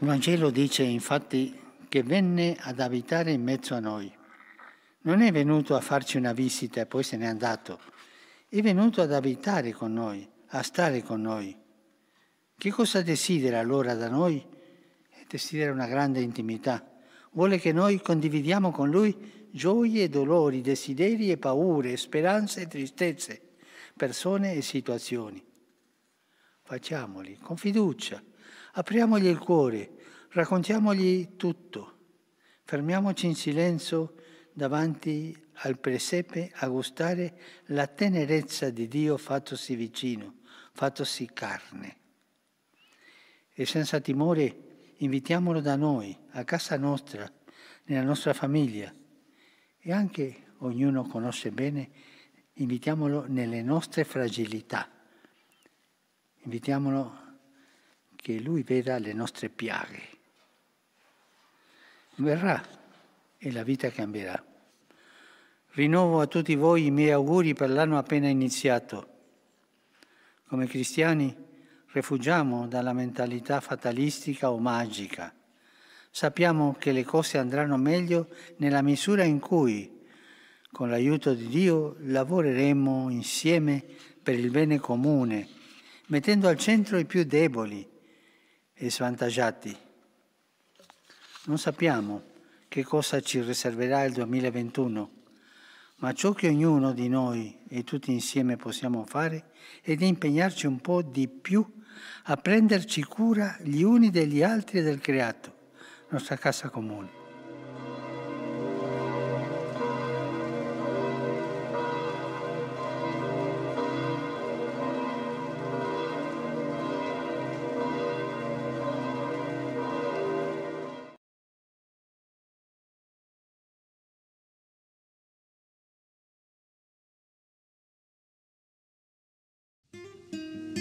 Il Vangelo dice infatti che venne ad abitare in mezzo a noi. Non è venuto a farci una visita e poi se n'è andato. È venuto ad abitare con noi, a stare con noi. Che cosa desidera allora da noi? Desidera una grande intimità. Vuole che noi condividiamo con Lui gioie e dolori, desideri e paure, speranze e tristezze, persone e situazioni. Facciamoli con fiducia, apriamogli il cuore, raccontiamogli tutto. Fermiamoci in silenzio davanti al presepe a gustare la tenerezza di Dio fattosi vicino, fattosi carne. E senza timore invitiamolo da noi, a casa nostra, nella nostra famiglia. E anche, ognuno conosce bene, invitiamolo nelle nostre fragilità. Invitiamolo che Lui veda le nostre piaghe. Verrà e la vita cambierà. Rinnovo a tutti voi i miei auguri per l'anno appena iniziato. Come cristiani rifuggiamo dalla mentalità fatalistica o magica. Sappiamo che le cose andranno meglio nella misura in cui, con l'aiuto di Dio, lavoreremo insieme per il bene comune, mettendo al centro i più deboli e svantaggiati. Non sappiamo che cosa ci riserverà il 2021, ma ciò che ognuno di noi e tutti insieme possiamo fare è di impegnarci un po' di più a prenderci cura gli uni degli altri e del creato, nostra casa comune.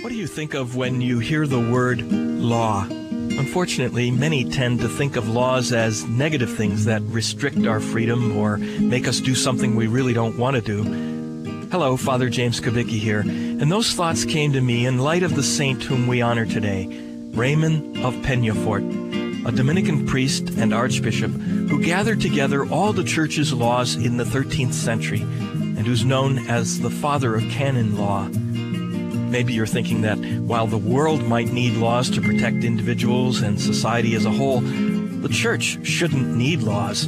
What do you think of when you hear the word law? Unfortunately, many tend to think of laws as negative things that restrict our freedom or make us do something we really don't want to do. Hello, Father James Kubicki here, and those thoughts came to me in light of the saint whom we honor today, Raymond of Peñafort, a Dominican priest and archbishop who gathered together all the church's laws in the 13th century and who's known as the father of canon law. Maybe you're thinking that while the world might need laws to protect individuals and society as a whole, the church shouldn't need laws.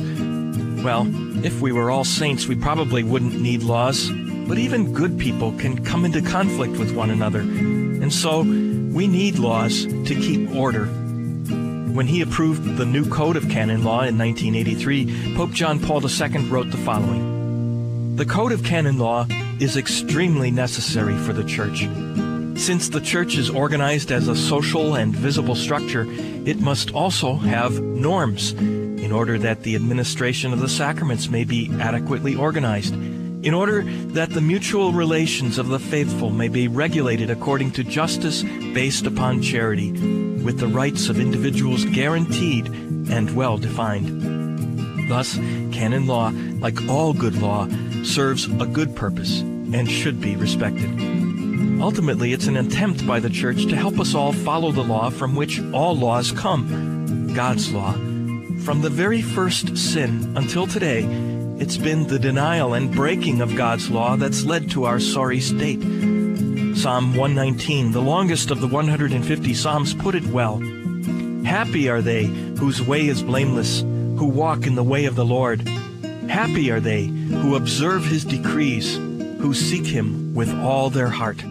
Well, if we were all saints, we probably wouldn't need laws, but even good people can come into conflict with one another. And so we need laws to keep order. When he approved the new Code of Canon Law in 1983, Pope John Paul II wrote the following. The Code of Canon Law is extremely necessary for the Church. Since the Church is organized as a social and visible structure, it must also have norms in order that the administration of the sacraments may be adequately organized, in order that the mutual relations of the faithful may be regulated according to justice based upon charity, with the rights of individuals guaranteed and well defined. Thus, canon law, like all good law, serves a good purpose and should be respected. Ultimately, it's an attempt by the Church to help us all follow the law from which all laws come, God's law. From the very first sin until today, it's been the denial and breaking of God's law that's led to our sorry state. Psalm 119, the longest of the 150 Psalms, put it well. Happy are they whose way is blameless, who walk in the way of the Lord. Happy are they who observe his decrees, who seek him with all their heart.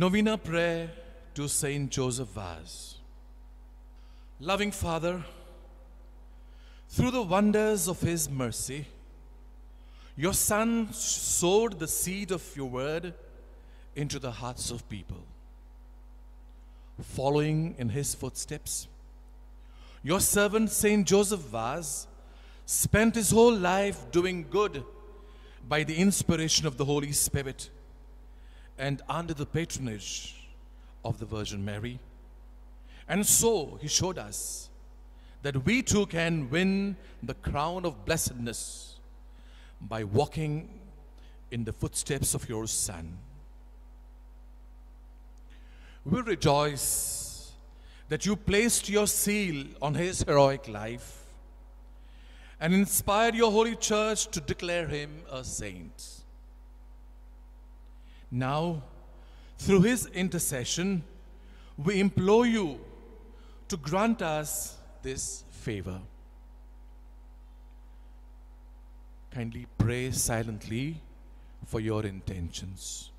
Novena Prayer to Saint Joseph Vaz. Loving Father, through the wonders of His mercy, your Son sowed the seed of your word into the hearts of people. Following in his footsteps, your servant Saint Joseph Vaz spent his whole life doing good by the inspiration of the Holy Spirit and under the patronage of the Virgin Mary. And so he showed us that we too can win the crown of blessedness by walking in the footsteps of your Son. We rejoice that you placed your seal on his heroic life and inspired your holy church to declare him a saint. Now, through his intercession, we implore you to grant us this favor. Kindly pray silently for your intentions.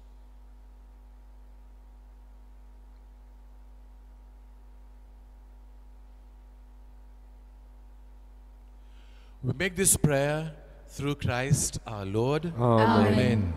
We make this prayer through Christ our Lord. Amen. Amen.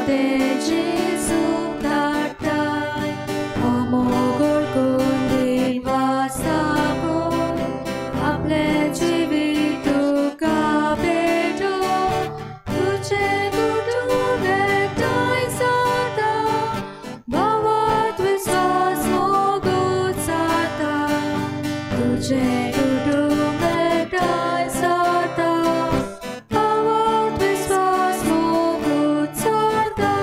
जेजूक धाडटाय हो मोगोळ कुंदील वासाकोन आपलें जिवीत तुका भेटोवन तुजें कुटुंब एकठांय जाता भावात विस्वास मोगूच जाता तुजें कुटुंब एकठांय जाता भावात विस्वास मोगूच जाता.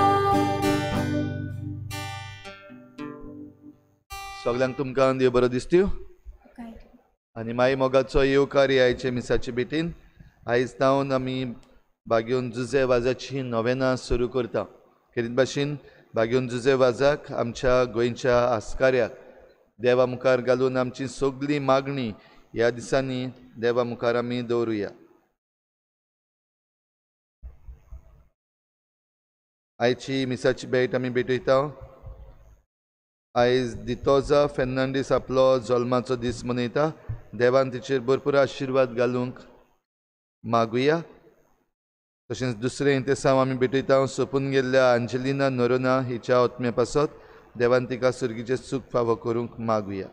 सगल्यांक तुमकां देव बरो दिसत्यो आनी माई मोगाचो येवकार आयचे मिसाचे भेटीन. आयज जावन आमी बागेवन जुजे वाजाची नोवेनां सुरू करता. खेरीत भाशेन बागेवन जुजे वाजाक आमच्या गोंयच्या आस्काऱ्याक देवा मुखार घालून आमची सगळी मागणी ह्या दिसांनी देवा मुखार आमी दवरुया. आयची मिसाची भेट आमी भेटयता. आयज दितोजा फेर्नांडीस आपलो जल्माचो दीस मनयता. देवान तिचेर भरपूर आशिर्वाद घालूंक मागुया. तशेंच दुसरें इंतेसांव आमी भेटयता सोंपून गेल्ल्या अंजलिना नोरोना हिच्या आत्म्या पासत देवान तिका सुर्गीचें सूख फावो करूंक मागुया.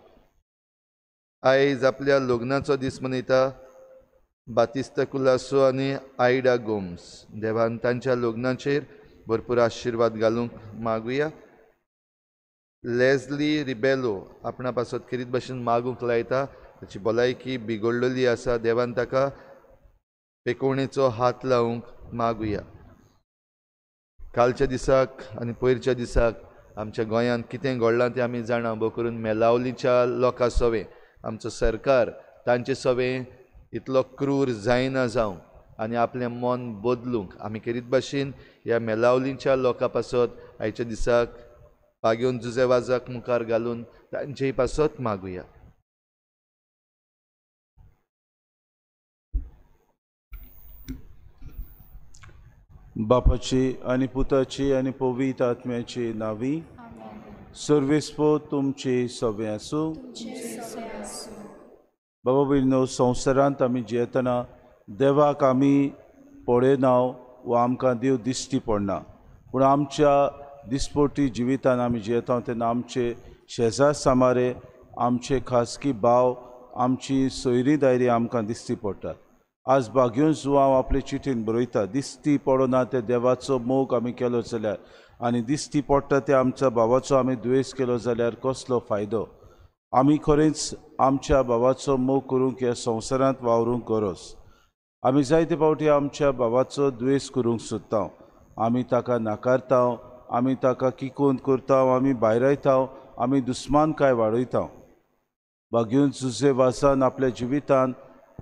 आयज आपल्या लग्नाचो दीस मनयता बातिस्ता कुलासो आनी आयडा गोम्स. देवान तांच्या लग्नाचेर भरपूर आशिर्वाद घालूंक मागुया. लेजली रिबेलो आपणा पासत खेरीत भाशेन मागूंक लायता. ताची भलायकी बिगडलेली आसा. देवान ताका पेकोवणेचो हात लावंक मागुया. कालच्या दिसाक आनी पयरच्या दिसाक आमच्या गोंयांत कितें घडलां तें आमी जाणा. भोव करून मेलावलीच्या लोकां सवें आमचो सरकार तांचे सवें इतलो क्रूर जायना जावं आनी आपलें मन बदलूंक आमी खेरीत भाशेन ह्या मेलावलीच्या लोकां पासत आयच्या दिसाक बागेवन जुजे वाजाक मुखार घालून तांचेय पासत मागुया. बापाची आनी पुताची आनी पवित्र आत्म्याची नावी. सर्वेस्पो तुमचे सवे आसूं. बाबा भयणीनो, संवसारांत आमी जियेतना देवाक आमी पळयना वा आमकां देव दिश्टी पडना, पूण आमच्या दिसपट्टी जिवितान आमी जियेता तेन्ना आमचे शेजार सामारे, आमचे खासगी भाव, आमची सोयरी दायरी आमकां दिश्टी पडटात. आज बागेवन जुवांव आपले चिठीन बरयता, दिश्टी पडना ते देवाचो मोग आमी केलो जाल्यार आनी दिश्टी पडटा ते आमच्या भावाचो आमी दुयेंस केलो जाल्यार कसलो फायदो. आमी खरेंच आमच्या भावाचो मोग करूंक ह्या संवसारांत वावरूंक गरज. आमी जायते फावटी आमच्या भावाचो दुयेंस करूंक सोदता, आमी ताका नाकारता, आमी ताका किकोंत करता, आमी भायरायता, आमी दुस्मानकाय वाडयता. बागेवन जुजे वासान आपल्या जिवितान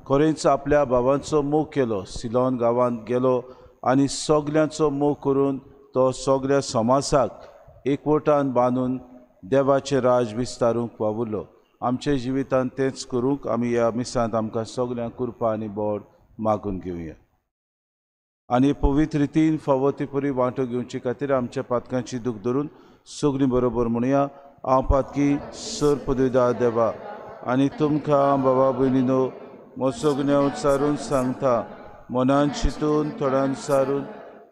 खरेंच आपल्या भावांचो मोग केलो. सिलोन गांवांत गेलो आनी सगल्यांचो मोग करून तो सगल्या समाजाक एकवटान बांदून देवाचें राज विस्तारूंक वावुरलो. आमच्या जिवितान तेंच करूंक आमी ह्या मिसांत आमकां सगल्यांक कृपा आनी बोड मागून घेवया. आनी पवित्र रितीन फावो ती परी वांटो घेवचे खातीर आमच्या पातकांची दूख धरून सगळीं बरोबर म्हणया. हांव पातकी सर पदवीदार देवा आनी तुमकां बाबा भयणीनो म्हजो गुन्यांव सारून सांगता, मनान चिंतून थोड्यान सारून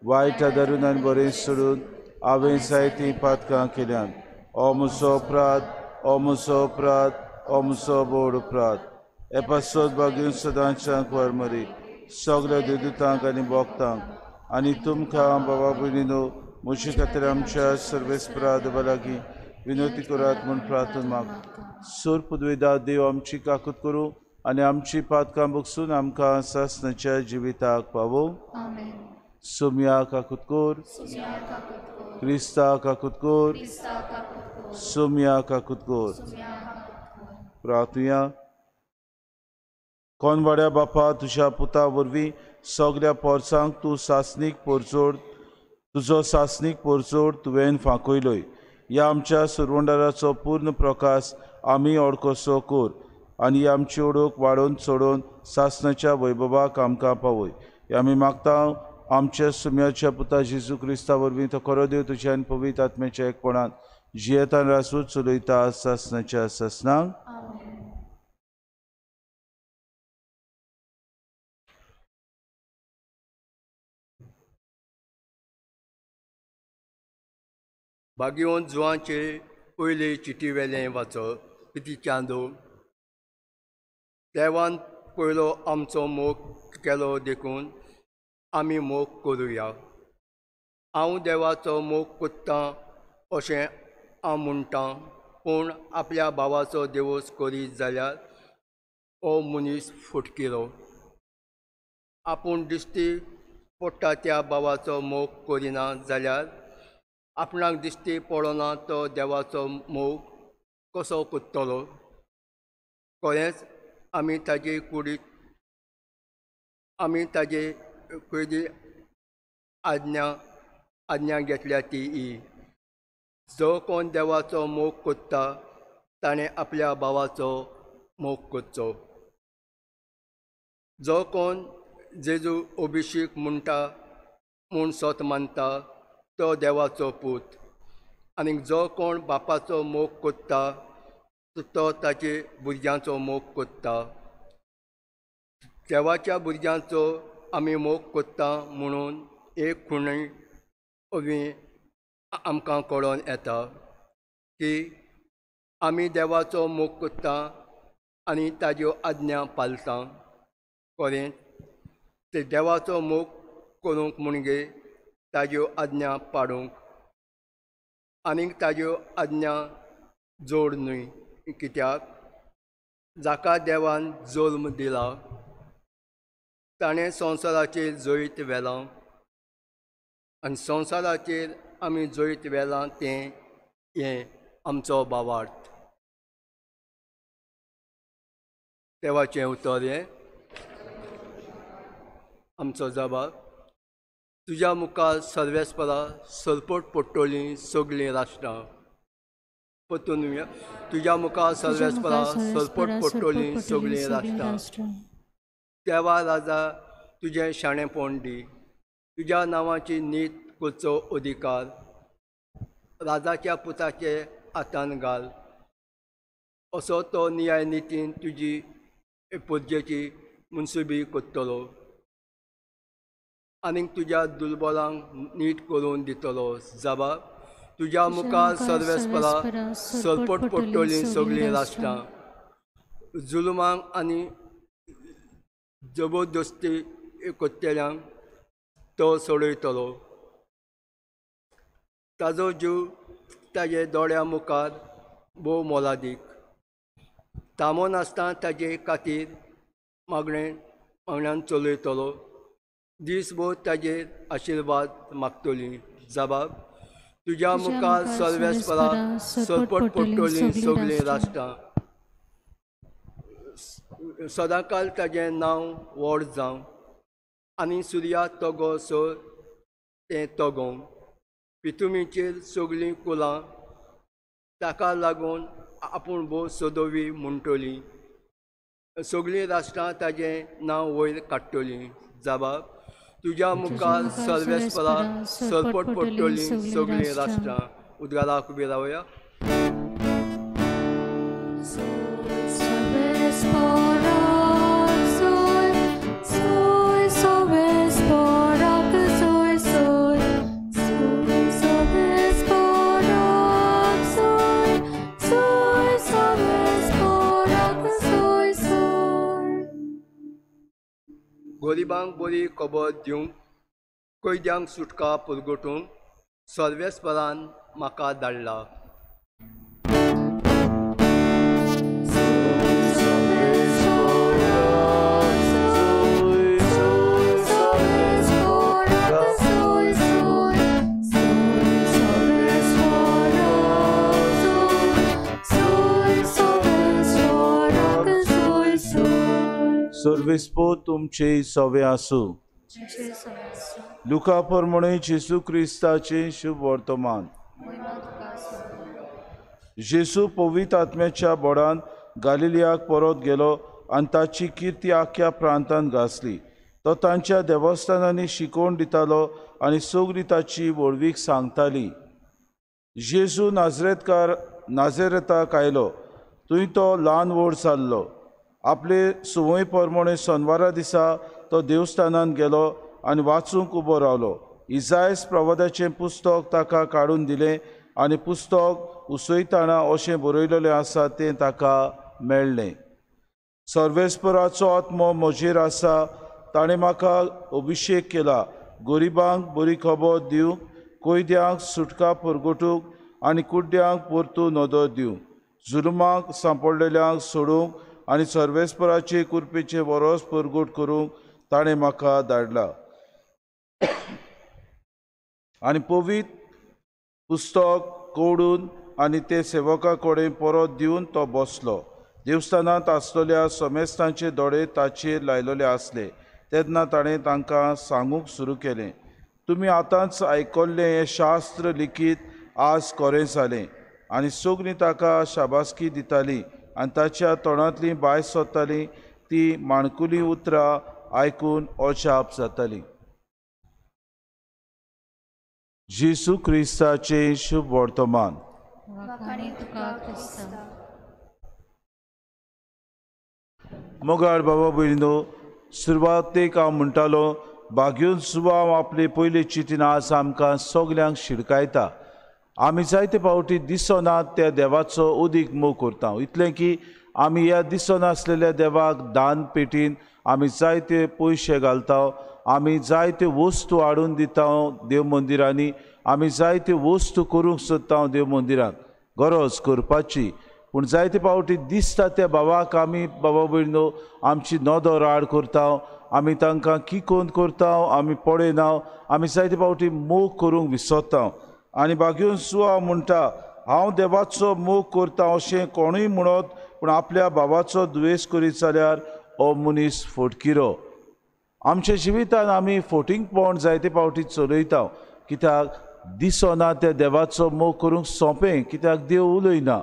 वायट आदारून आनी बरें सोडून हांवें जायतीं पातकां केल्यान. ओ म्हजो अपराध, ओ म्हजो अपराध, ओ म्हजो बोड अपराध. हे पासत बागेवन सदांच्या वरमरी सगल्या देदुतांक आनी भोक्तांक आनी तुमकां बाबा भयणीनो म्हजे खातीर आमच्या सर्वेस्परा देवा लागीं विनवती करात म्हूण प्रार्थना माग. सोर पदवेदार देव आमची काकूत करूं आनी आमची पातकां बगसून आमकां सासणाच्या जिविताक पावोवं. सोम्या काकूत कर, क्रिस्ता काकूत कर, सोम्या काकूत कर. प्रार्थुया. कोनवाड्या बापा, तुज्या पुता वरवीं सगल्या पोरसांक तूं सासणीक पोरजोड, तुजो सासणीक पोरजोड तुवें फांकयलोय. ह्या आमच्या सुरवंडाराचो पूर्ण प्रकाश आमी ओडकोसो कर आनी आमची ओडूक वाडोवन चडोवन सासणाच्या वैभवाक आमकां पावय. आमी मागता आमच्या सुम्याच्या पुता जेजू क्रिस्ता वरवीं तो खरो देव तुज्या आनी पवित्र आत्म्याच्या एकपणान जियेतान रासूच चलयता सासणाच्या सासणाक. भाग्यवंत जुवांचे पयले चिटी वेलें वाचप पितीच्यादो. देवान पयलो आमचो मोग केलो देखून आमी मोग करुया. हांव देवाचो मोग कोत्तां अशें हांव म्हणटां, पूण आपल्या भावाचो देवस करीत जाल्यार हो मनीस फटकिरो. आपूण दिश्टी पडटा त्या भावाचो मोग करिना जाल्यार आपणाक दिश्टी पडना तो देवाचो मोग कसो कोत्तलो? खरेंच आमी ताजे कुडीत आमी ताजे पयली आज्ञा घेतल्या ती ही, जो कोण देवाचो मोग कोत्ता ताणें आपल्या भावाचो मोग करचो. जो कोण जेजू अभिषेक म्हणटा म्हूण सत मानता तो देवाचो पूत, आनी जो कोण बापाचो मोग कोत्ता तो ताचे भुरग्यांचो मोग कोत्ता. देवाच्या भुरग्यांचो आमी मोग कोत्ता म्हणून एक खुणय अवी आमकां कळोन येता की आमी देवाचो मोग कोत्ता आनी ताज्यो आज्ञा पालता. खरें ते देवाचो मोग करूंक म्हणजे ताज्यो आज्ञा पाडूंक, आनीक ताज्यो आज्ञा जोड न्हय, कित्याक जाका देवान जल्म दिला ताणें संवसाराचेर जैत व्हेलां, आनी संवसाराचेर आमी जैत व्हेलां तें हें आमचो भावार्थ. देवाचें उतर हें आमचो जबाब. तुज्या मुखार सर्वेस्परा सरपट पडटलीं सगळीं राष्ट्रां. परतून तुज्या मुखार सर्वेस्परा सरपट पडटलीं सगळीं राष्ट्रां. देवा राजा तुजें शाणेपण दी, तुज्या नांवाची नीत करचो अधिकार राजाच्या पुताचे हातान घाल, असो तो नियाय नितीन तुजी पुजेची मनसुबी करतलो आनीक तुज्या दुर्बलांक नीट करून दितलो. जबाब तुज्या मुखार सर्वेस्परा सरपट पडटलीं सगळीं राष्ट्रां. जुलमांक आनी जबरदस्ती करतल्यांक तो सोडयतलो. ताजो जीव ताजे दोळ्या मुखार भोव मोलादीक. तामो नासतना ताजे खातीर मागण्यान चलयतलो. दीसभर ताजेर आशिर्वाद मागतली. जबाब तुज्या मुखार सर्वेस्परा सरपट पडटलीं सगळीं राष्ट्रां. सदांकाल ताजें नांव व्हड जावं आनी सुर्या तगो सर तें तगोवं. पितुमीचेर सगळीं कुलां ताका लागून आपूण भोव सदोवी म्हणटलीं. सगळीं राष्ट्रां ताजें नांव वयर काडटलीं. जबाब तुज्या मुखार सर्वेस्परा सरपट पडटलीं सगळीं राष्ट्रां. उद्गाराक उबी रावया. गरिबांक बरी खबर दिवंक, कैद्यांक सुटका पुरगटूंक सर्वेस्परान म्हाका धाडला. सर्वेस्पो तुमचे सवे आसूं. लुका प्रमाणे जेजू क्रिस्ताचें शुभ वर्तमान. जेजू पवित्र आत्म्याच्या बोडान गालिलियाक परत गेलो आनी ताची किर्ती आख्या प्रांतांत गाजली. तो तांच्या देवस्थानांनी शिकोवन दितालो आनी सगळी ताची व्हडवीक सांगताली. जेजू नाजरेतकार नाझरेताक आयलो, थंय तो ल्हान व्हड जाल्लो. आपले सुवय प्रमाणे सोनवारा दिसा तो देवस्थानांत गेलो आनी वाचूंक उबो रावलो. इजायस प्रवादाचें पुस्तक ताका काडून दिलें आनी पुस्तक उसयतना अशें बरयलेलें आसा तें ताका मेळ्ळें. सर्वेस्पराचो आत्मो म्हजेर आसा, ताणें म्हाका अभिशेक केला गरिबांक बरी खबर दिवंक, कैद्यांक सुटका परगटूंक आनी कुड्ड्यांक परतून नदर दिवंक, जुलमाक सांपडलेल्यांक सोडूंक आनी सर्वेस्पराचे कृपेचें वरोस परगट करूंक ताणें म्हाका धाडला. आनी पवित्र पुस्तक कोडून आनी ते सेवका कडेन परत दिवन तो बसलो. देवस्थानांत आसलेल्या समेस्तांचे दोळे ताचेर लायलेले आसले. तेन्ना ताणें तांकां सांगूंक सुरू केलें, तुमी आतांच आयकल्लें हें शास्त्र लिखीत आज खरें जालें. आनी सगळीं ताका शाबासकी दितालीं आनी ताच्या तोंडांतलीं भायर सोदतालीं ती माणकुलीं उतरां आयकून अजाप जातालीं. जेजू क्रिस्ताचें शुभ वर्तमान. मोगाळ बाबा भयणीनो, सुरवातेक हांव म्हणटालो बागेवन सुवाव आपले पयले चितीन आज आमकां सगल्यांक शिडकायता. आमी जायते फावटी दिसना त्या देवाचो अदीक मोग करता, इतलें की आमी ह्या दिसनासलेल्या देवाक दान पेटीन आमी जायते पयशे घालता, आमी जायत्यो वस्तू हाडून दिता देव मंदिरांनी, आमी जायत्यो वस्तू करूंक सोदता देव मंदिरांत गरज करपाची. पूण जायते फावटी दिसता त्या बाबाक आमी बाबा भयणो आमची नदर आड करता, आमी तांकां किकोन करता, आमी पळयना, आमी जायते फावटी मोग करूंक विसरता. आनी बागेवन सुवाव म्हणटा हांव देवाचो मोग करता अशें कोणूय म्हणत, पूण आपल्या बाबाचो दुयेंस करीत जाल्यार हो मनीस फटकिरो. आमच्या जिवितान आमी फोटिंगपण जायते फावटी चलयता, कित्याक दिसना त्या देवाचो मोग करूंक सोंपें, कित्याक देव उलयना,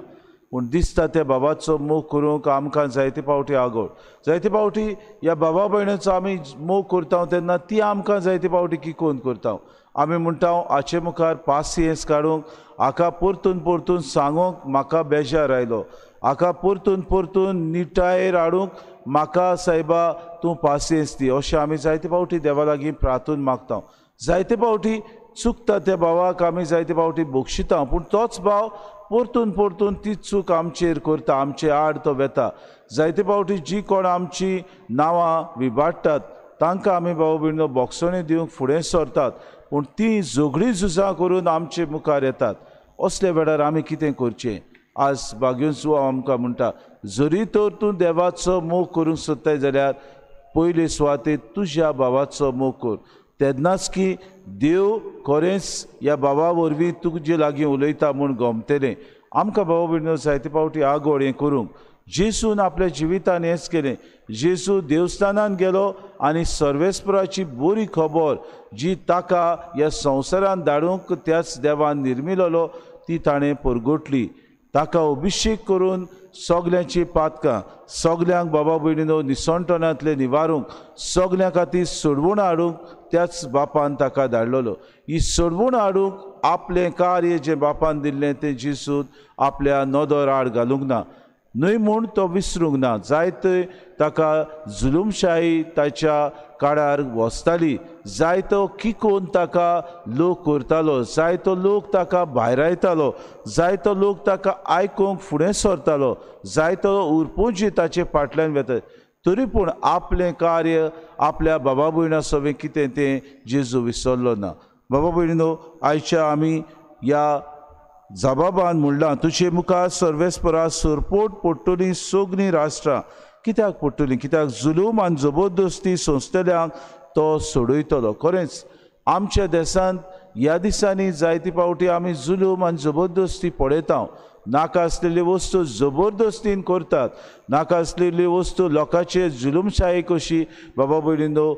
पूण दिसता त्या बाबाचो मोग करूंक आमकां जायते फावटी आगोळ. जायते फावटी ह्या बाबा भयणीचो आमी मोग करता तेन्ना ती आमकां जायते फावटी किकोन करता. आमी म्हणटा हाचे मुखार पासियेंस काडूंक, हाका परतून परतून सांगूंक म्हाका बेजार आयलो, हाका परतून परतून निटायेर हाडूंक म्हाका सायबा तूं पासियेंस दी, अशें आमी जायते फावटी देवा लागीं प्रार्थून मागता. जायते फावटी चुकता त्या भावाक आमी जायते फावटी बक्षिता, पूण तोच भाव परतून परतून ती चूक आमचेर करता, आमचे आड तो वेता. जायते फावटी जी कोण आमची नांवां विबाडटात तांकां आमी भाव भयणो बोगसणी दिवंक फुडें सरतात, पूण ती झगडीं झुजां करून आमचे मुखार येतात. असल्या वेळार आमी कितें करचें? आज बागेवन सुवाव आमकां म्हणटा जरी तर तूं देवाचो मोग करूंक सोदताय जाल्यार पयले सुवातेर तुज्या भावाचो मोग कर, तेन्नाच की देव खरेंच ह्या भावा वरवीं तुजे लागीं उलयता म्हूण गमतलें. आमकां भावा भयणो जायते फावटी आगोळ हें करूंक जेजून आपल्या जिवितान हेंच केलें. जेजू देवस्थानान गेलो आनी सर्वेस्पराची बरी खबर जी ताका ह्या संवसारान धाडूंक त्याच देवान निर्मिलेलो ती ताणें परगटली. ताका अभिशेक करून सगल्यांची पातकां, सगल्यांक बाबा भयणीनो निसणटणांतले निवारूंक, सगल्यां खातीर सोडवण हाडूंक त्याच बापान ताका धाडलेलो. ही सोडवण हाडूंक आपलें कार्य जें बापान दिल्लें तें जेजून आपल्या नदर आड घालूंक ना, न्हय म्हूण तो विसरूंक ना. जायते ताका जुलूमशाही ताच्या काळार वसताली, जायतो किकोन ताका लोक करतालो, जायतो लोक ताका भायरायतालो, जायतो लोक ताका आयकूंक फुडें सरतालो, जायतो उरपोजी ताचे फाटल्यान वेता, तरी पूण आपलें कार्य आपल्या बाबा भयणा सवें कितें तें जेजू विसरलो ना. बाबा भयणीनो, आयच्या आमी ह्या जबाबान म्हणलां तुजे मुखार सर्वेस्परा सरपोट पडटलीं सगळीं राष्ट्रां. कित्याक पडटलीं? कित्याक जुलूम आनी जबरदस्ती सोंसतल्यांक तो सोडयतलो. खरेंच आमच्या देशांत ह्या दिसांनी जायते फावटी आमी जुलूम आनी जबरदस्ती पळयता. नाका आसलेली वस्तू जबरदस्तीन करतात, नाका आसलेली वस्तू लोकांचे जुलूमशाही कशी बाबा भयणीनो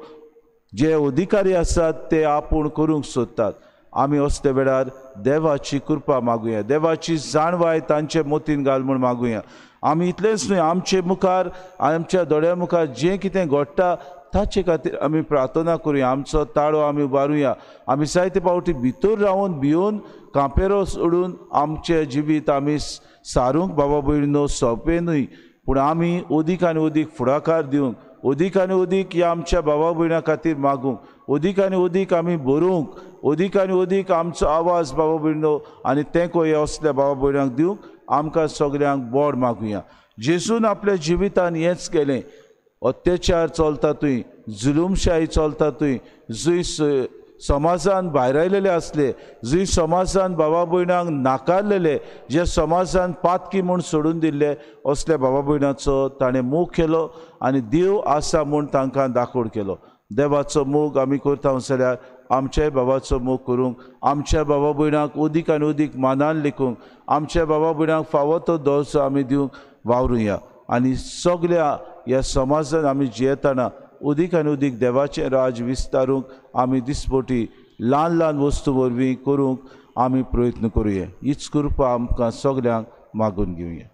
जे अधिकारी आसात ते आपूण करूंक सोदतात. आमी असल्या वेळार देवाची कृपा मागुया, देवाची जाणवाय तांचे मोतीन घाल म्हूण मागुया. आमी इतलेंच न्हय, आमचे मुखार आमच्या दोळ्या मुखार जें कितें घडटा ताचे खातीर आमी प्रार्थना करुया, आमचो ताळो आमी उबारुया. आमी जायते फावटी भितर रावन भिवन कांपेरो सोडून आमचें जिवीत आमी सारूंक बाबा भयणीनो सोंपें न्हय, पूण आमी अदीक आनी अदीक फुडाकार दिवंक, अदीक आनी अदीक ह्या आमच्या भावा भयणां खातीर मागूंक, अदीक आनी अदीक आमी बरोवंक, अदीक आनी अदीक आमचो आवाज बाबा भयणो आनी तेंको हे असल्या बाबा भयणांक दिवंक आमकां सगल्यांक बोड मागुया. जेजून आपल्या जिवितान हेंच केलें. अत्याचार चलता थंय, जुलूमशाही चलता थंय, जंय समाजान भायरायलेले आसले, जंय समाजान बाबा भयणांक नाकारलेले, जे समाजान पातकी म्हूण सोडून दिल्ले, असल्या बाबा भयणाचो ताणें मोग केलो आनी देव आसा म्हूण तांकां दाखोवड केलो. देवाचो मोग आमी करता जाल्यार आमच्याय बाबाचो मोग करूंक, आमच्या बाबा भयणांक अदीक आनी अदीक मानान लेखूंक, आमच्या बाबा भयणांक फावो तो दर्जो आमी दिवंक वावरुया आनी सगल्या ह्या समाजान आमी जियेतना अदीक आनी अदीक देवाचें राज विस्तारूंक आमी दिसपटी ल्हान ल्हान वस्तू वरवीं करूंक आमी प्रयत्न करुया. हीच कृपा आमकां सगल्यांक मागून घेवया.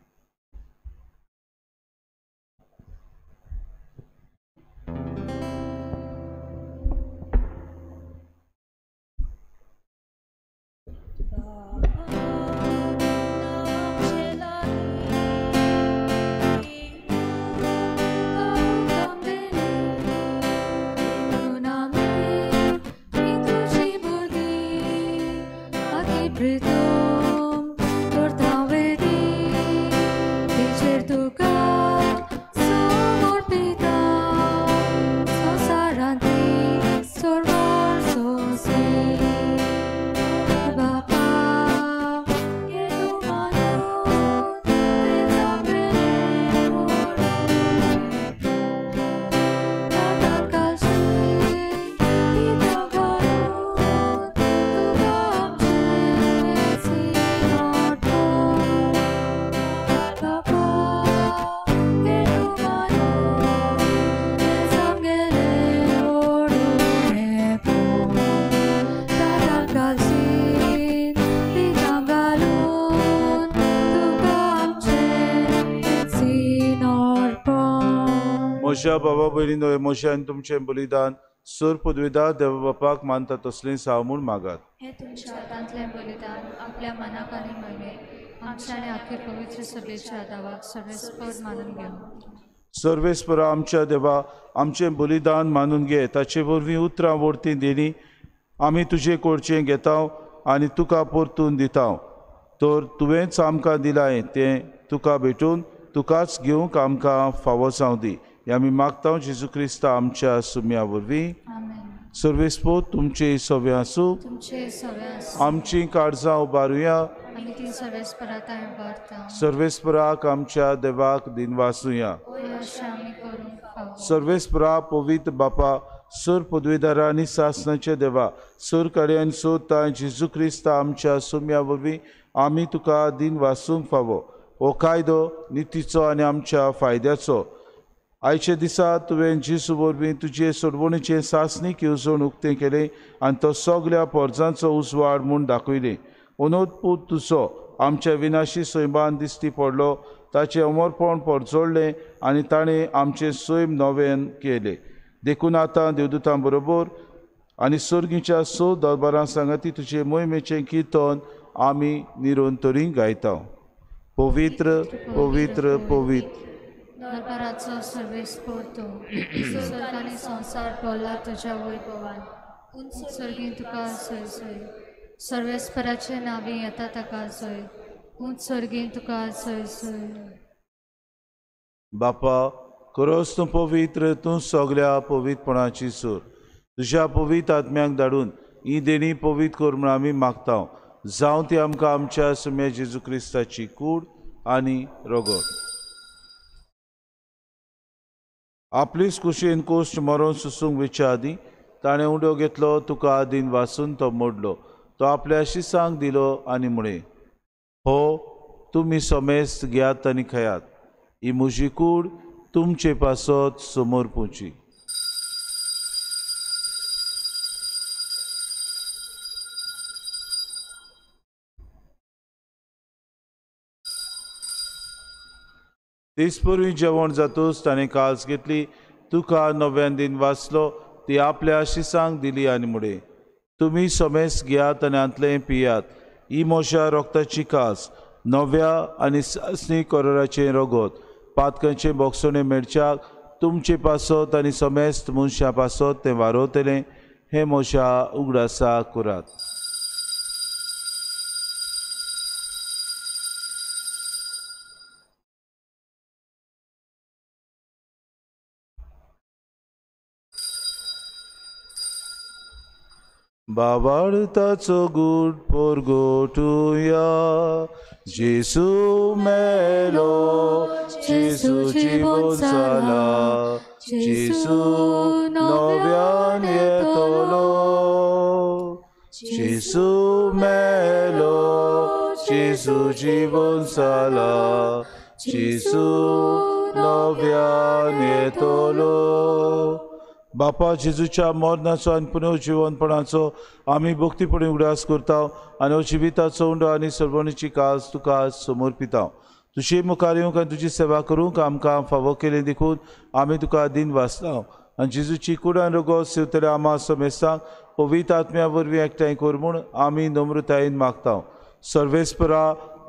म्हज्या बाबा भयणीनो, म्हजें आनी तुमचें बलिदान सोर पदवीदार देवा बापाक मानता तसलें साव म्हूण मागात. हें तुमच्या हातांतलें बलिदान आपल्या मनाक आनी मोहिमेक आमच्या आनी आख्खे पवित्र सभेच्या दावाक सर्वेस्पर मानून घेवं. सर्वेस्परा आमच्या देवा, आमचें बलिदान मानून घे, ताचे वरवीं उतरां वरतीं दिली आमी तुजे कडचें घेता आनी तुका परतून दिता. तर तुवेंच आमकां दिलाय तें तुका भेटून तुकाच घेवंक आमकां फावो जावं दी. हें आमी मागता जेजू क्रिस्ता आमच्या सुम्या वरवीं. सर्वेस्पोत तुमचे सवे आसूं, आमची काळजां उबारुया, सर्वेस्पराक आमच्या देवाक दिनवासुया. सर्वेस्परा पवित्र बापा, सर पदवीदारा आनी सासनाचे देवा, सर कडेन सोदता जेजू क्रिस्ता आमच्या सुम्या वरवीं आमी तुका दिनवासूंक फावो. हो कायदो नितीचो आनी आमच्या फायद्याचो. आयच्या दिसा तुवें जेजू वरवीं तुजे सोडवणीचें सासणीक येवजण उक्तें केलें आनी तो सगल्या पोरजांचो उजवाड म्हूण दाखयलें. अनोदपूत तुजो आमच्या विनाशी सैमान दिश्टी पडलो, ताचें अमरपण परजळ्ळें आनी ताणें आमचें सैम नवें केलें. देखून आतां देवदूतां बरोबर आनी सर्गीच्या स दरबारां सांगाती तुजे मोहिमेचें किर्तन आमी निरंतरी गायता. पवित्र पवित्र पवित्र दरबाराचो सर्वेस्पर तूं, स्वर्ग आनी संवसार भरला तुज्या वैभवान. उंच सर्गीं तुका जय जय, सर्वेस्पराचे नांवी येता ताका जय, उंच सर्गीं तुका जय जय. बापा, खरोच तूं पवित्र, तूं सगल्या पवित्रपणाची सूर. तुज्या पवित्र आत्म्याक धाडून ही देणी पवित्र कर म्हूण आमी मागता. जावं ती आमकां आमच्या सुम्या जेजू क्रिस्ताची कूड आनी रगत. आपलीच कुशीन कोश्ट मरोन सुसूंक वेच्या आदीं ताणें उडो घेतलो, तुका आदीन वासून तो मोडलो, तो आपल्या शिसांक दिलो आनी म्हळें, हो तुमी समेस्त घेयात आनी खायात, ही म्हजी कूड तुमचे पासत समोर पुची. तेच पूर्वी जेवण जातूच ताणें काळज घेतली, तुका नव्यान दिन वाचलो, ती आपल्या शिसांक दिली आनी म्हळें, तुमी समेस्त घेयात आनी हांतलें पियात, ही म्हज्या रोगताची कास, नव्या आनी सासणी कराराचें रगत, पातकांचें बोगसणें मेळच्याक तुमचे पासत आनी समेस्त मनशां पासत तें वारोवतलें हें म्हज्या उगडासा करात. बाबाळताचो गूट पोरगोटुया जेसू मेलो जेसू जिवोन जाला जेसू नव्यान येतलो जेसू मेलो जेसू जिवोन जाला जेसू नव्यान येतलो. बापा जेजूच्या मरणाचो आनी पुनर्जिवनपणाचो आमी भक्तीपणी उगडास करता आनी जिविताचो उंडो आनी सर्वणीची कास तुका समर्पिता. तुजे मुखार येवंक आनी तुजी सेवा करूंक आमकां फावो केली देखून आमी तुका दिन वाचता आनी जेजूची कुडान रगत सेवतल्या आमा समेस्तांक पवित्र आत्म्या वरवीं एकठांय कर म्हूण आमी नम्रतायेन मागता. सर्वेस्परा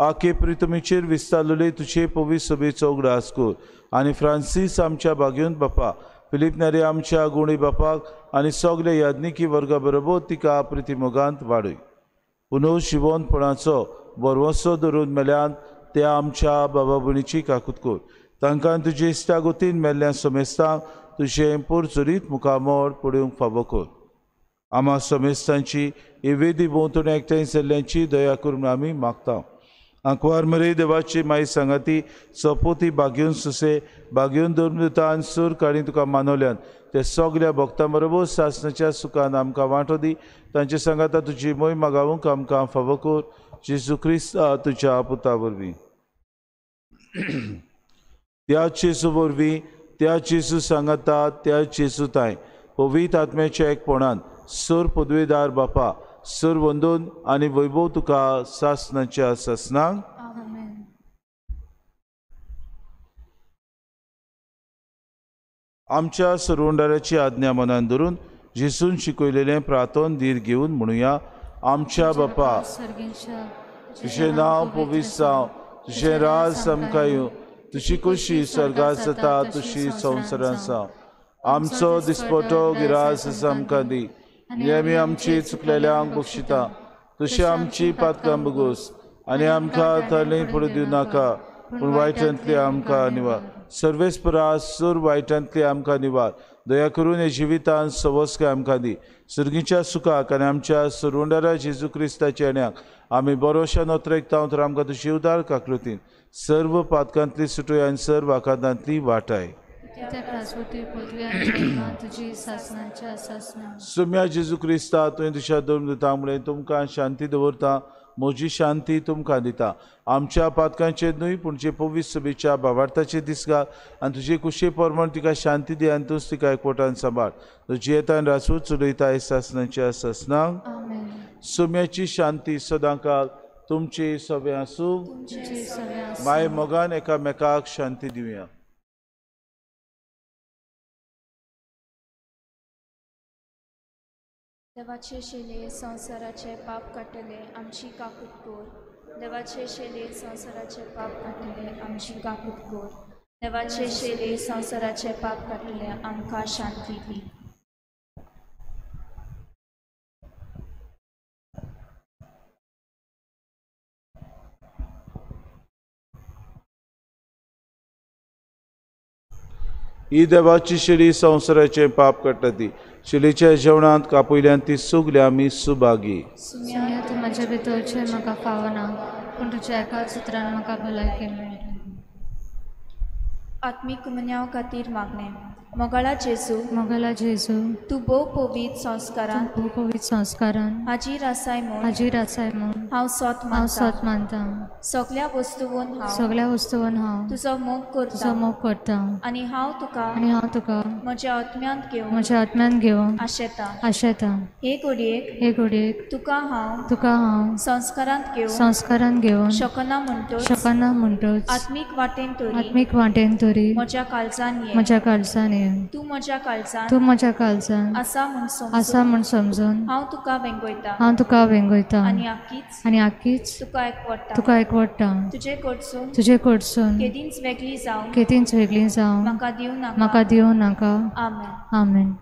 आखे प्रितमीचेर विस्तारलेले तुजे पवित्र सभेचो उगडास कर आनी फ्रांसीस आमच्या भाग्योन बापा फिलीप नारे आमच्या गुणी बापाक आनी सगळे याज्ञिकी वर्गा बरोबर तिका प्रितीमोगांत वाडय. पुनव शिवोनपणाचो बरवसो धरून मेल्यान त्या आमच्या बाबा भयणीची काकूत कर. तांकां तुजे इश्टागतीन मेल्ल्या समेस्तांक तुजें पोरचोरीत मुखामळ पळोवंक फावो कर. आमा समेस्तांची वेदी भोंवतणी एकठांय जाल्ल्यांची दया करून आमी मागता. आंकवार मरे देवाची माई सांगाती सपोती बागेवन सुसे बागेवन धर्मदूता आनी सूर काणी तुका मानवल्यान ते सगल्या भक्तां बरोबर सासणाच्या सुखान आमकां वांटो दी. तांचे सांगाता तुजी मोय मागावंक आमकां फावो कर जेजू क्रिस्त तुज्या पुता वरवीं. त्या जेजू वरवीं त्या जेजू सांगाता त्या जेजू ताय पवित्र आत्म्याच्या एकपणान सूर पदवेदार बापा सर वंदून आनी वैभव तुका सासणाच्या सासणाक. आमच्या सरवंडाराची आज्ञा मनान धरून जेजून शिकयलेलें प्रार्थन धीर घेवन म्हणुया. आमच्या बापा तुजें नांव पवित्र जावं, तुजें राज आमकां येवं, तुजी खुशी स्वर्गांत जाता तशी संवसारांत जावं. आमचो दिसपटो गिरास आमकां दी आनी आमी आमची चुकलेल्यांक बक्षिता तशी आमची पातकां बगोस आनी आमकां तले पडूं दिवं नाका पूण वायटांतली आमकां निवार. सर्वेस्परा सूर वायटांतली आमकां निवार. दया करून हे जिवितान सवस्काय आमकां दी. सर्गीच्या सुखाक आनी आमच्या सरवंडारा जेजू क्रिस्ताच्या येण्याक आमी बरोशा नोत्रेकता तर आमकां तुजी उदार काकृतीन सर्व पातकांतली सुटोय आनी सर्व आकांतांतली वाटाय. सुम्या जेजू क्रिस्ता तुवें तुज्या दोन दिता मुळे तुमकां शांती दवरता, म्हजी शांती तुमकां दिता. आमच्या पातकांचेर न्हय पूण जे पवित्र सभेच्या भावार्थाचे दिसगा आनी तुजे कुशे प्रमाण तिका शांती दी आनी तूंच तिका एकवटान सांबाळ. तुजी येतान रासूच चलयता सासणाच्या सासणाक. सुम्याची शांती सदांकाळ तुमची सगळें आसूं. माय मोगान एकामेकाक शांती दिवया. देवाचे शेले संवसाराचे पाप काडटले आमची काकूत कर. देवाचे शेले संवसाराचे पाप काडटले आमची काकूत कर. देवाचे शेले संवसाराचे पाप काडटले आमकां शांती दी. ही देवाची शेली संवसाराचे पाप काडटा ती शिलीच्या जेवणांत कापयल्यान ती सुगल्या आमी सुभागी. सुम्या तूं म्हज्या भितरचें म्हाका फावना पूण तुज्या एकाच उतरान म्हाका भलायकी मेळटा. आत्मीक मन्याव खातीर मागणें. मोगाळा जेजू, मोगाळा जेजू, तूं भोव पवित्र संस्कारान, भोव पवित्र संस्कारान हाजीर आसाय म्हूण, हाजीर आसाय म्हूण हांव सोत हांव सोत मानता. सगल्या वस्तूवन हांव, सगल्या वस्तूवन हांव तुजो मोग करता, तुजो मोग करता आनी हांव तुका, आनी हांव तुका म्हज्या आत्म्यांत घेवन, म्हज्या आत्म्यांत घेवन आशेता, आशेता. हे घडयेक, हे घडयेक तुका हांव, तुका हांव संस्कारांत घेवन, संस्कारांत घेवन शकना म्हणटच, शकना म्हणटच आत्मीक वाटेन तरी, आत्मीक वाटेन तरी म्हज्या काळजान ये, म्हज्या काळजान ये. ये। तूं म्हज्या काळजान, तूं म्हज्या काळजान आसा म्हूण समजून, आसा म्हूण समजून हांव तुका वेंगयता, हांव तुका वेंगयता आनी आखीच, आनी आखीच तुका एकवटा, तुका एकवटा। तुजे कडसून, तुजे कडसून केदींच वेगळी जावं, केदींच वेगळी जावं म्हाका दिवं नाका, म्हाका दिवं नाका। आमेन। आमेन।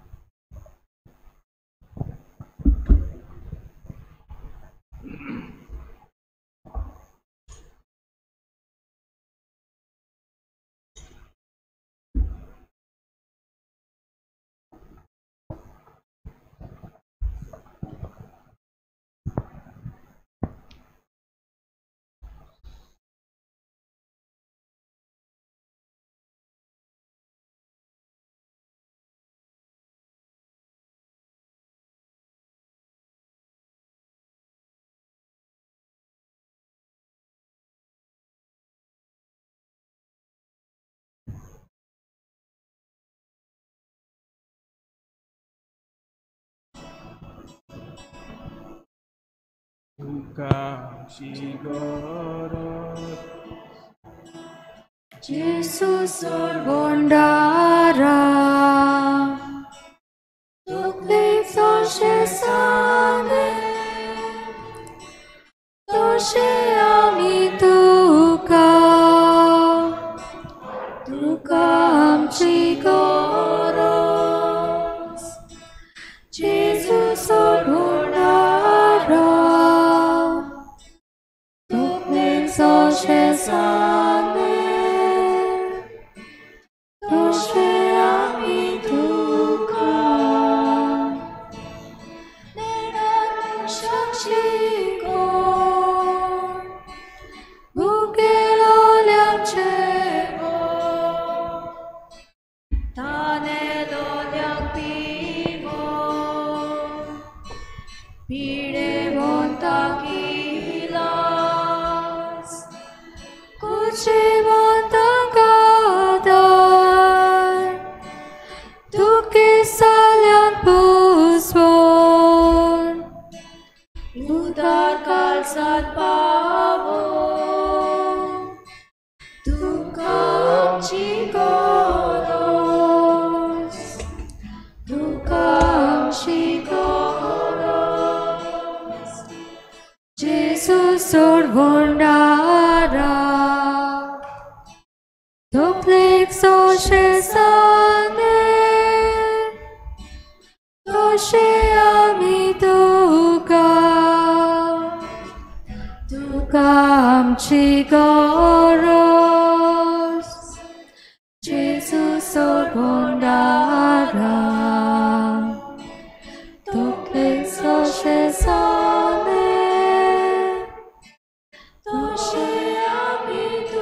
Gesù sorgondara, tu sane, toshe ami tuka, tuka amchi goros. Gesù sorgondara, tu sane, toshe ami tuka.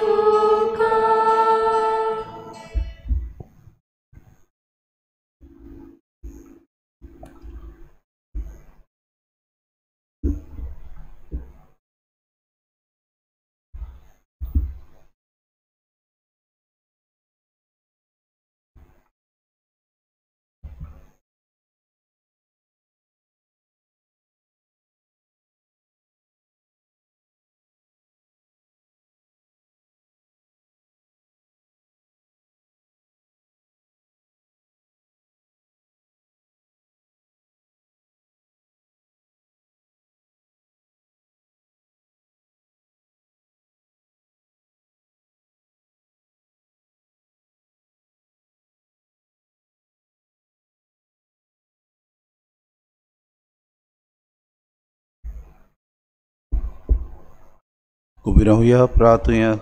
उबी रावया प्रार्थुया।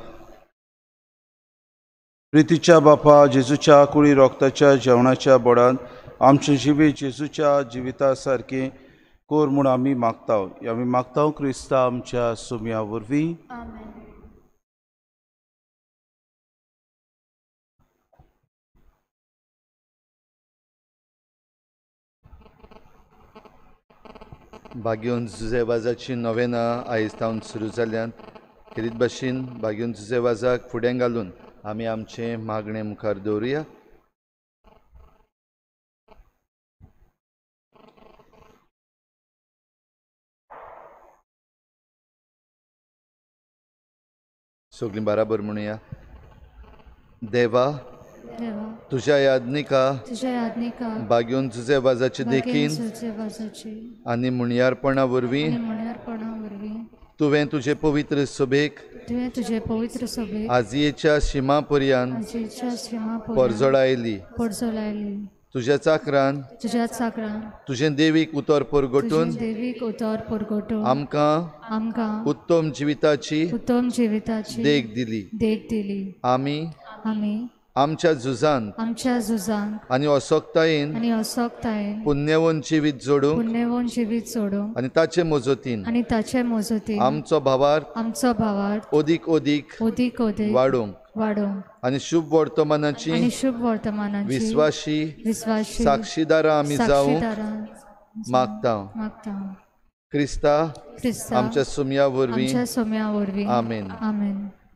प्रितीच्या बापा, जेजूच्या कुळी रोगताच्या जेवणाच्या बोडान आमचें जिवीत जेजूच्या जिविता सारकें कोर म्हूण आमी मागता। आमी मागता क्रिस्ता आमच्या सुम्या वरवीं। बागेवन जुजे वाजाची नोवेना आयज तावन सुरू जाल्यान खेरीत भाशेन बागेवन जुजे वाजाक फुडें घालून आमी आमचें मागणें मुखार दवरुया। सगळीं बराबर म्हणुया, देवा तुझ्या यादनिका बागेवन जुजे वाजाचे देखीन आनी मुणयारपणा वरवीं तुवें तुजे पवित्र सभेक आजियेच्या शिमा पर्यंत परजळायली. तुज्या चाकरान तुजें देवीक उतर परगटून आमकां उत्तम जिविताची देख दिली. आमी आमच्या झुजान आनी असक्तायेन पुण्यवंत जिवीत जोडूंक आनी ताचे मजतीन आमचो भावार्थ अदीक अदीक वाडोवंक आनी शुभ वर्तमानाची विस्वाशी साक्षीदारां आमी जावंक मागता. क्रिस्ता आमच्या सुम्या वरवीं आमेन.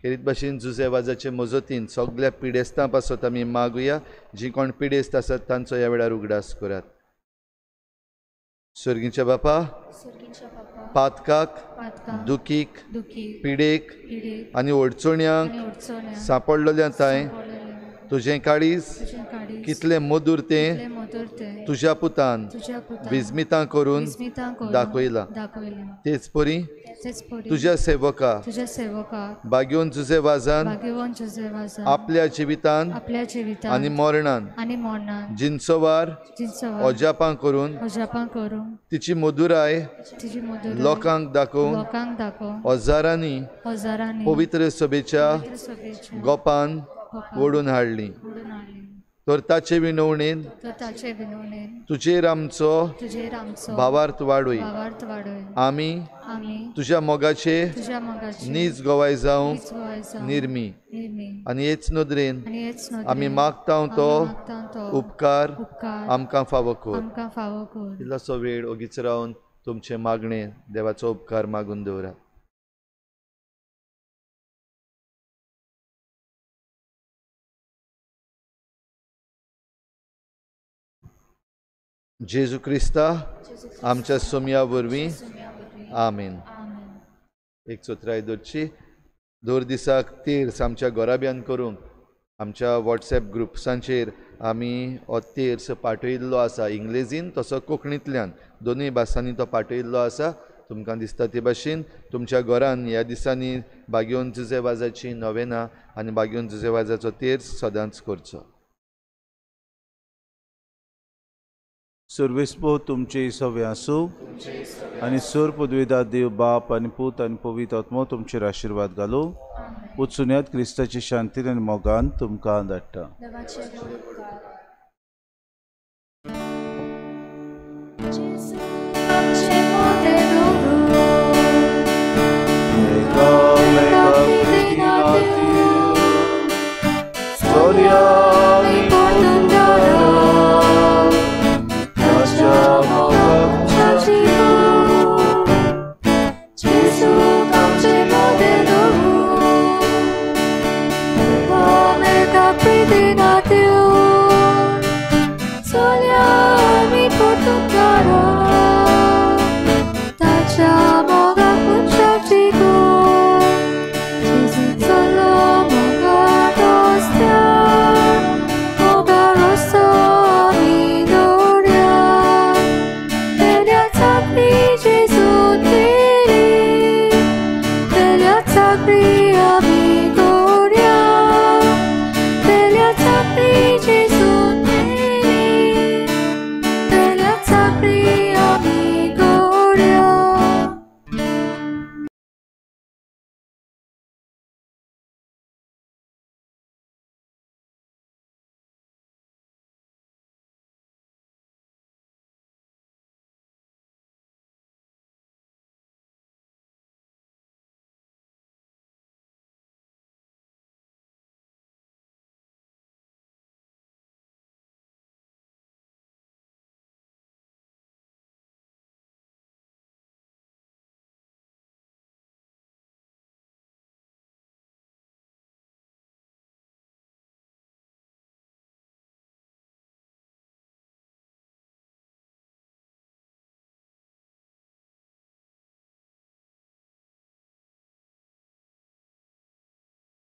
खेरीत भाशेन जुजे वाजाचे मजतीन सगळ्या पिडेस्तां पासत आमी मागुया. जी कोण पिडेस्त आसात तांचो ह्या वेळार उगडास करात. सर्गीच्या बापा, पातकाक, दुखीक, पिडेक आनी अडचण्यांक सांपडलेल्या तांय तुजें काळीज कितलें मधूर तें तुज्या पुतान विस्मितां करून दाखयलां. तेच परी तुज्या सेवका बागेवन जुजे वाजान आपल्या जिवितान आनी मरणान जिन्सवार अजापां करून तिची मधुराय लोकांक दाखोवन हजारांनी पवित्र सभेच्या गोपान ओडून हाडली. तर ताचे विनवणेन तुजेर आमचो भावार्थ वाडोय. आमी तुज्या मोगाचे नीज गवाय जावंक निर्मी आनी हेच नदरेन आमी मागता तो उपकार आमकां फावो कर. इल्लोसो वेळ ओगीच रावन तुमचें मागणें देवाचो उपकार मागून दवरात. जेजू क्रिस्ता आमच्या सोम्या वरवीं आमेन. एक चोत्राय दवरची. दर दिसाक तेर्स आमच्या घराब्यान करूंक आमच्या वॉट्सएप ग्रुप्सांचेर आमी हो तेर्स पाठयल्लो आसा. इंग्लेजीन तसो कोंकणींतल्यान दोनूय भासांनी तो पाठयल्लो आसा. तुमकां दिसता ते भाशेन तुमच्या घरान ह्या दिसांनी बागेवन जुजे वाजाची नोवेना आनी बागेवन जुजे वाजाचो तेर्स सदांच करचो. सर्वेस्पो तुमचे सवे आसूं आनी सोर पदवेदा देव बाप आनी पूत आनी पवित्र आत्मो तुमचेर आशिर्वाद घालूं. वचुन्यात क्रिस्ताची शांतीन आनी मोगान तुमकां धाडटा. Gloria.